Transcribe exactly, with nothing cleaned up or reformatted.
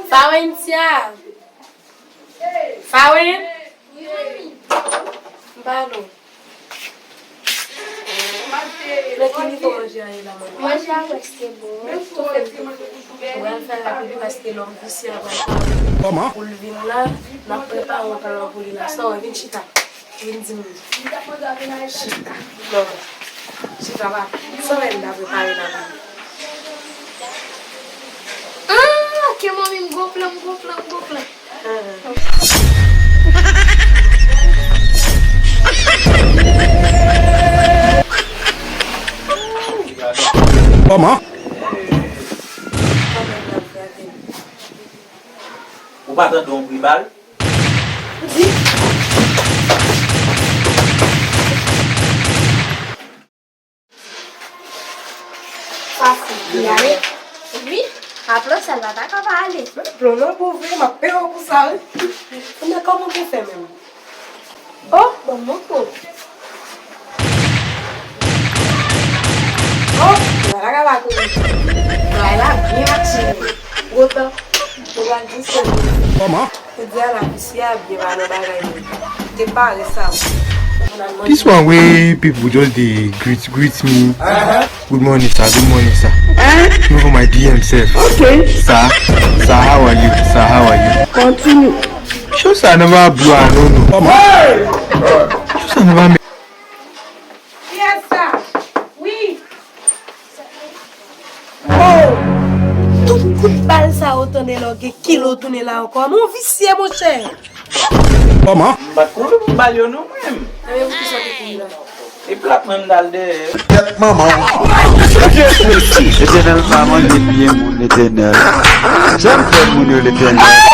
Fawentia. Fawen. M pa non. Nan ki nivo manje a ye la, manman? Manje a prèske bon. Tou fèt. Ou pral fè rapido paske lòm visye a pral pare. Kòman? Pou l vin la, n ap prepare yon plan pou li la. Sa w vin chita. Vin di m. Chita. Non. Chita pa. Sa w wè m ta prepare la pou li? Ah, ke manmi m gon plan, m gon plan, m gon plan. Kòman? Ou pa tande yon bri bal? Fasil. Li ale? Wi. Apre sa, l pa ta ka pa ale. Men plan nan bon vre, m ap peye w pou sa, wi. Men kòman w te fè menm? Oh, ban m montre w. Oh, m pa ta ka pa kouri. Travay la byen mache. Gwo tan. Mwen pral jis fè. Kòman? Jodi a la, visye a byen pa nan bagay li. Te pare sa. This one wey people just dey greet greet me. Good morning sir, good morning sir. Even my D M sef. Okay. Sir, sir, how are you? Sir, how are you? Continue. Show sir never blow a no no. Show sir never make. Kiyès sa? Wi. Oh! Tout kout bal sa yo tande la, gen kilo tounen la ankò. Men w visye, monchè. Kòman? M pa t kouri pou bal yo non, mwen. Enben, pou kisa w te kouri la? E plat mwen m t al dèyè. Tèt manman w. Etènèl pa manje pye moun, Etènèl. Janm fè moun yo, Letènèl.